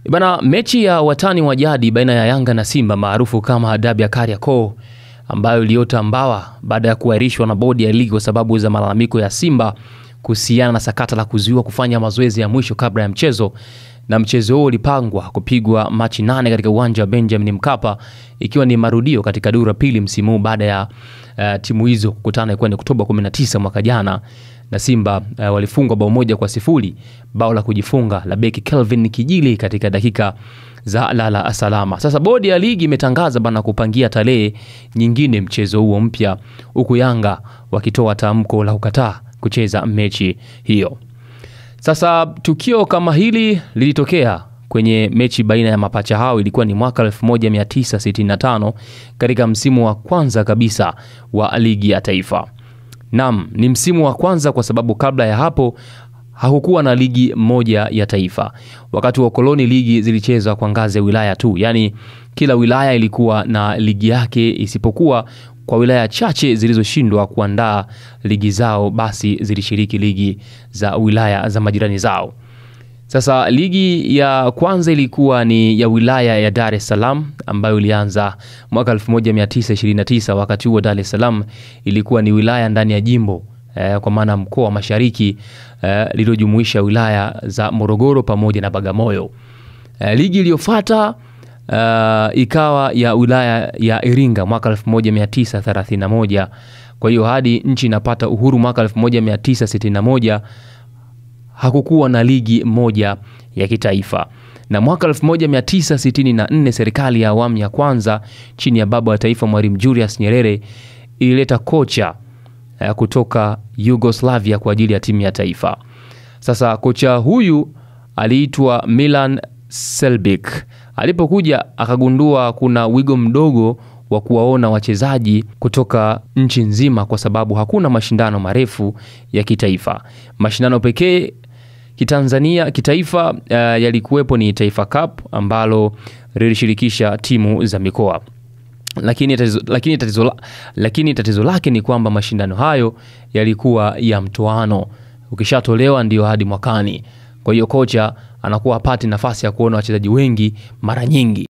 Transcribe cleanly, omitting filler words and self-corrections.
Bana, mechi ya watani wa jadi baina ya Yanga na Simba maarufu kama dabi ya Kariakoo ambayo iliota mbawa baada ya kuahirishwa na bodi ya ligi kwa sababu za malalamiko ya Simba kuhusiana na sakata la kuzuiwa kufanya mazoezi ya mwisho kabla ya mchezo, na mchezo huo ulipangwa kupigwa Machi 8 katika uwanja wa Benjamin Mkapa, ikiwa ni marudio katika duru ya pili msimu baada ya timu hizo kukutana, ilikuwa ni Oktoba 19 mwaka jana, na Simba walifungwa bao 1-0, bao la kujifunga la beki Kelvin Kijili katika dakika za lala salama. Sasa bodi ya ligi imetangaza bana kupangia tarehe nyingine mchezo huo mpya, huku Yanga wakitoa tamko la kukataa kucheza mechi hiyo. Sasa tukio kama hili lilitokea kwenye mechi baina ya mapacha hao, ilikuwa ni mwaka 1965 katika msimu wa kwanza kabisa wa ligi ya taifa. Naam, ni msimu wa kwanza kwa sababu kabla ya hapo hakukuwa na ligi moja ya taifa. Wakati wa koloni ligi zilichezwa kwa ngazi ya wilaya tu. Yaani kila wilaya ilikuwa na ligi yake, isipokuwa kwa wilaya chache zilizoshindwa kuandaa ligi zao basi zilishiriki ligi za wilaya za majirani zao. Sasa ligi ya kwanza ilikuwa ni ya wilaya ya Dar es Salaam ambayo ilianza mwaka 1929. Wakati huo Dar es Salaam ilikuwa ni wilaya ndani ya jimbo, kwa maana mkoa wa Mashariki, lililojumuisha wilaya za Morogoro pamoja na Bagamoyo. Ligi iliyofuata ikawa ya wilaya ya Iringa mwaka 1931. Kwa hiyo hadi nchi inapata uhuru mwaka 1961 hakukuwa na ligi moja ya kitaifa. Na mwaka 1964 serikali ya awamu ya kwanza chini ya baba wa taifa Mwalimu Julius Nyerere ilileta kocha kutoka Yugoslavia kwa ajili ya timu ya taifa. Sasa kocha huyu aliitwa Milan Selbic. Alipokuja akagundua kuna wigo mdogo wa kuwaona wachezaji kutoka nchi nzima kwa sababu hakuna mashindano marefu ya kitaifa. Mashindano pekee kitanzania kitaifa yalikuwepo ni Taifa Cup ambalo lilishirikisha timu za mikoa. Lakini tatizo lake ni kwamba mashindano hayo yalikuwa ya mtoano. Ukishatolewa ndio hadi mwakani. Kwa hiyo kocha anakuwa hapati nafasi ya kuona wachezaji wengi mara nyingi.